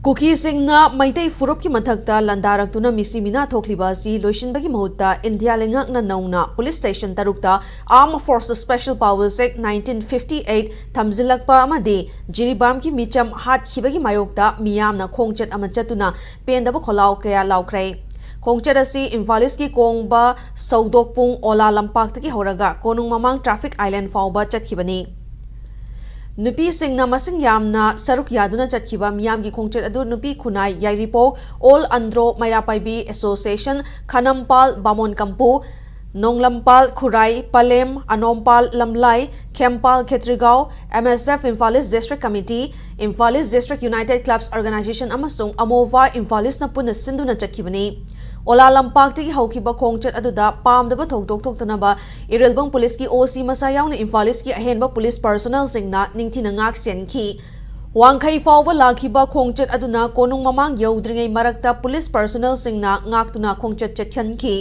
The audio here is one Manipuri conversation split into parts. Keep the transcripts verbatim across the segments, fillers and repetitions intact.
ꯀꯨꯀꯤꯁꯤꯡꯅ ꯃꯩꯇꯩ ꯐꯨꯔꯨꯞꯀꯤ ꯃꯊꯛꯇ ꯂꯥꯟꯗꯥꯔꯛꯇꯨꯅ ꯃꯤꯁꯤ ꯃꯤꯅꯥ ꯊꯣꯛꯂꯤꯕ ꯑꯁꯤ ꯂꯣꯏꯁꯤꯟꯕꯒꯤ ꯃꯍꯨꯠꯇ ꯏꯟꯗꯤꯌꯥ ꯂꯩꯉꯥꯛꯅ ꯅꯧꯅ ꯄꯨꯂꯤꯁ ꯁ꯭ꯇꯦꯁꯟ ꯇꯔꯨꯛꯇ Armed Forces Special Powers Act nineteen fifty eight ꯊꯝꯖꯤꯜꯂꯛꯄ ꯑꯃꯗꯤ ꯖꯤꯔꯤꯕꯥꯝꯒꯤ ꯃꯤꯆꯝ ꯍꯥꯠꯈꯤꯕꯒꯤ ꯃꯥꯌꯣꯛꯇ ꯃꯤꯌꯥꯝꯅ ꯈꯣꯡꯆꯠ ꯑꯃ ꯆꯠꯇꯨꯅ ꯄꯦꯟꯗꯕ ꯈꯣꯜꯂꯥꯎ ꯀꯌꯥ ꯂꯥꯎꯈ꯭ꯔꯦ꯫ ꯈꯣꯡꯆꯠ ꯑꯁꯤ ꯏꯝꯐꯥꯜ ꯏꯁꯀꯤ ꯀꯣꯡꯕ ꯁꯧꯗꯣꯛꯄꯨꯡ ꯑꯣꯂꯥ ꯂꯝꯄꯥꯛꯇꯒꯤ ꯍꯧꯔꯒ ꯀꯣꯅꯨꯡ ꯃꯃꯥꯡ traffic island ꯐꯥꯎꯕ ꯆꯠꯈꯤꯕꯅꯤ꯫ ꯅꯨꯄꯤꯁꯤꯡꯅ ꯃꯁꯤꯡ ꯌꯥꯝꯅ ꯁꯔꯨꯛ ꯌꯥꯗꯨꯅ ꯆꯠꯈꯤꯕ ꯃꯤꯌꯥꯝꯒꯤ ꯈꯣꯡꯆꯠ ꯑꯗꯨ ꯅꯨꯄꯤ ꯈꯨꯟꯅꯥꯏ ꯌꯥꯏꯔꯤꯄꯣꯛ All Andro Meira Paibi Association, ꯈꯅꯝꯄꯥꯜ ꯕꯥꯃꯣꯟ ꯀꯝꯄꯨ, ꯅꯣꯡꯂꯝꯄꯥꯜ ꯈꯨꯔꯥꯏ, ꯄꯂꯦꯝ, ꯑꯅꯣꯝꯄꯥꯜ ꯂꯝꯂꯥꯏ, ꯈꯦꯝꯄꯥꯜ ꯈꯦꯇ꯭ꯔꯤꯒꯥꯎ, M S F Imphal East District Committee, Imphal East District United Clubs Organization ꯑꯃꯁꯨꯡ ꯑꯃꯣꯚꯥ ꯏꯝꯐꯥꯂꯤꯁꯅ ꯄꯨꯟꯅ ꯁꯤꯟꯗꯨꯅ ꯆꯠꯈꯤꯕꯅꯤ꯫ ꯑꯣꯂꯥ ꯂꯝꯄꯥꯛꯇꯒꯤ ꯍꯧꯈꯤꯕ ꯈꯣꯡꯆꯠ ꯑꯗꯨꯗ ꯄꯥꯝꯗꯕ ꯊꯧꯗꯣꯛ ꯊꯣꯛꯇꯅꯕ ꯏꯔꯤꯜꯕꯨꯡ ꯄꯨꯂꯤꯁꯀꯤ O C ꯃꯆꯥ ꯌꯥꯎꯅ ꯏꯝꯐꯥꯜ ꯏꯁꯀꯤ ꯑꯍꯦꯟꯕ ꯄꯨꯂꯤꯁ ꯄꯔꯁꯣꯅꯦꯜꯁꯤꯡꯅ ꯅꯤꯡꯊꯤꯅ ꯉꯥꯛ ꯁꯦꯟꯈꯤ꯫ ꯋꯥꯡꯈꯩ ꯐꯥꯎꯕ ꯂꯥꯛꯈꯤꯕ ꯈꯣꯡꯆꯠ ꯑꯗꯨꯅ ꯀꯣꯅꯨꯡ ꯃꯃꯥꯡ ꯌꯧꯗ꯭ꯔꯤꯉꯩ ꯃꯔꯛꯇ ꯄꯨꯂꯤꯁ ꯄꯔꯁꯣꯅꯦꯜꯁꯤꯡꯅ ꯉꯥꯛꯇꯨꯅ ꯈꯣꯡꯆꯠ ꯆꯠꯍꯟꯈꯤ꯫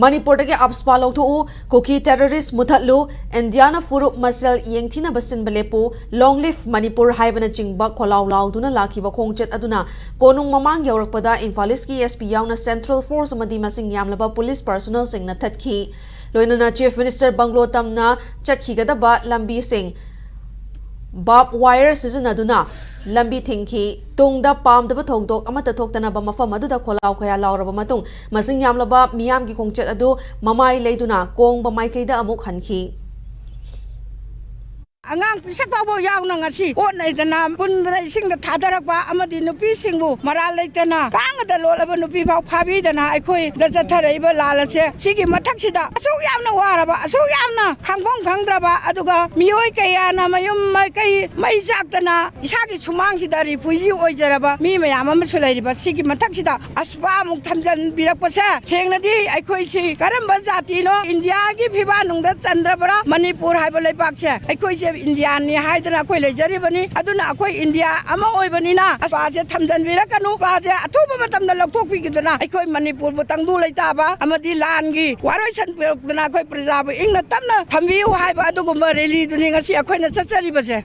ꯃꯅꯤꯄꯨꯔꯗꯒꯤ AFSPA ꯂꯧꯊꯣꯛꯎ, ꯀꯨꯀꯤ terrorist ꯃꯨꯊꯠꯂꯨ, ꯏꯟꯗꯤꯌꯥꯅ ꯐꯨꯔꯨꯞ ꯃꯁꯦꯜ ꯌꯦꯡꯊꯤꯅꯕ ꯁꯤꯟꯕ ꯂꯦꯞꯄꯨ, Long live Manipur ꯍꯥꯏꯕꯅꯆꯤꯡꯕ ꯈꯣꯜꯂꯥꯎ ꯂꯥꯎꯗꯨꯅ ꯂꯥꯛꯈꯤꯕ ꯈꯣꯡꯆꯠ ꯑꯗꯨꯅ ꯀꯣꯅꯨꯡ ꯃꯃꯥꯡ ꯌꯧꯔꯛꯄꯗ ꯏꯝꯐꯥꯜ ꯏꯁꯀꯤ S P ꯌꯥꯎꯅ central force ꯑꯃꯗꯤ ꯃꯁꯤꯡ ꯌꯥꯝꯂꯕ ꯄꯨꯂꯤꯁ ꯄꯔꯁꯣꯅꯦꯜꯁꯤꯡꯅ ꯊꯠꯈꯤ꯫ ꯂꯣꯏꯅꯅ Chief Minister ꯕꯪꯒ꯭ꯂꯣ ꯇꯝꯅ ꯆꯠꯈꯤꯒꯗꯕ ꯂꯝꯕꯤꯁꯤꯡ barbed wire ꯁꯤꯖꯤꯟꯅꯗꯨꯅ ꯂꯝꯕꯤ ꯊꯤꯡꯈꯤ꯫ ꯇꯨꯡꯗ ꯄꯥꯝꯗꯕ ꯊꯧꯗꯣꯛ ꯑꯃꯠꯇ ꯊꯣꯛꯇꯅꯕ ꯃꯐꯝ ꯑꯗꯨꯗ ꯈꯣꯜꯂꯥꯎ ꯈꯌꯥ ꯂꯥꯎꯔꯕ ꯃꯇꯨꯡ, ꯃꯁꯤꯡ ꯌꯥꯝꯂꯕ ꯃꯤꯌꯥꯝꯒꯤ ꯈꯣꯡꯆꯠ ꯑꯗꯨ ꯃꯃꯥꯏ ꯂꯩꯗꯨꯅ ꯀꯣꯡꯕ ꯃꯥꯏꯀꯩꯗ ꯑꯃꯨꯛ ꯍꯟꯈꯤ꯫ ꯑꯉꯥꯡ ꯄꯤꯁꯛ ꯐꯥꯎꯕ ꯌꯥꯎꯅ ꯉꯁꯤ ꯑꯣꯠ ꯅꯩꯗꯅ, ꯄꯨꯟꯗꯅ ꯏꯁꯤꯡꯗ ꯊꯥꯗꯔꯛꯄ ꯑꯃꯗꯤ ꯅꯨꯄꯤꯁꯤꯡꯕꯨ ꯃꯔꯥꯜ ꯂꯩꯇꯅ ꯀꯥꯡꯉꯗ ꯂꯣꯠꯂꯕ ꯅꯨꯄꯤ ꯐꯥꯎ ꯐꯥꯕꯤꯗꯅ ꯑꯩꯈꯣꯏꯗ ꯆꯠꯊꯔꯛꯏꯕ ꯂꯥꯜ ꯑꯁꯦ, ꯁꯤꯒꯤ ꯃꯊꯛꯁꯤꯗ ꯑꯁꯨꯛ ꯌꯥꯝꯅ ꯋꯥꯔꯕ, ꯑꯁꯨꯛ ꯌꯥꯝꯅ ꯈꯪꯐꯝ ꯈꯪꯗ꯭ꯔꯕ, ꯑꯗꯨꯒ ꯃꯤꯑꯣꯏ ꯀꯌꯥꯅ ꯃꯌꯨꯝ ꯃꯀꯩ ꯃꯩ ꯆꯥꯛꯇꯅ ꯏꯁꯥꯒꯤ ꯁꯨꯃꯥꯡꯁꯤꯗ refugee ꯑꯣꯏꯖꯔꯕ ꯃꯤ ꯃꯌꯥꯝ ꯑꯃꯁꯨ ꯂꯩꯔꯤꯕ ꯁꯤꯒꯤ ꯃꯊꯛꯁꯤꯗ AFSPA ꯑꯃꯨꯛ ꯊꯝꯖꯤꯟꯕꯤꯔꯛꯄꯁꯦ, ꯁꯦꯡꯅꯗꯤ ꯑꯩꯈꯣꯏꯁꯤ ꯀꯔꯝꯕ ꯖꯥꯇꯤꯅꯣ, ꯏꯟꯗꯤꯌꯥꯒꯤ ꯐꯤꯕꯥꯟꯅꯨꯡꯗ ꯆꯟꯗ꯭ꯔꯕ꯭ꯔꯥ? ꯃꯅꯤꯄꯨꯔ ꯍꯥꯏꯕ ꯂꯩꯕꯥꯛꯁꯦ ꯑꯩꯈꯣꯏꯁꯦ ꯏꯟꯗꯤꯌꯥꯅꯤ ꯍꯥꯏꯗꯅ ꯑꯩꯈꯣꯏ ꯂꯩꯖꯔꯤꯕꯅꯤ꯫ ꯑꯗꯨꯅ ꯑꯩꯈꯣꯏ ꯏꯟꯗꯤꯌꯥ ꯑꯃ ꯑꯣꯏꯕꯅꯤꯅ AFSPAꯁꯦ ꯊꯝꯖꯤꯟꯕꯤꯔꯛꯀꯅꯨ, AFSPAꯁꯦ ꯑꯊꯨꯕ ꯃꯇꯝꯗ ꯂꯧꯊꯣꯛꯄꯤꯈꯤꯗꯅ ꯑꯩꯈꯣꯏ ꯃꯅꯤꯄꯨꯔꯕꯨ ꯇꯪꯗꯨ ꯂꯩꯇꯥꯕ ꯑꯃꯗꯤ ꯂꯥꯟꯒꯤ ꯋꯥꯔꯣꯏꯁꯟ ꯄꯨꯔꯛꯇꯅ ꯑꯩꯈꯣꯏ ꯄ꯭ꯔꯖꯥꯕꯨ ꯏꯪꯅ ꯇꯞꯅ ꯊꯝꯕꯤꯌꯨ ꯍꯥꯏꯕ ꯑꯗꯨꯒꯨꯝꯕ rallyꯗꯨꯅꯤ ꯉꯁꯤ ꯑꯩꯈꯣꯏꯅ ꯆꯠꯆꯔꯤꯕꯁꯦ꯫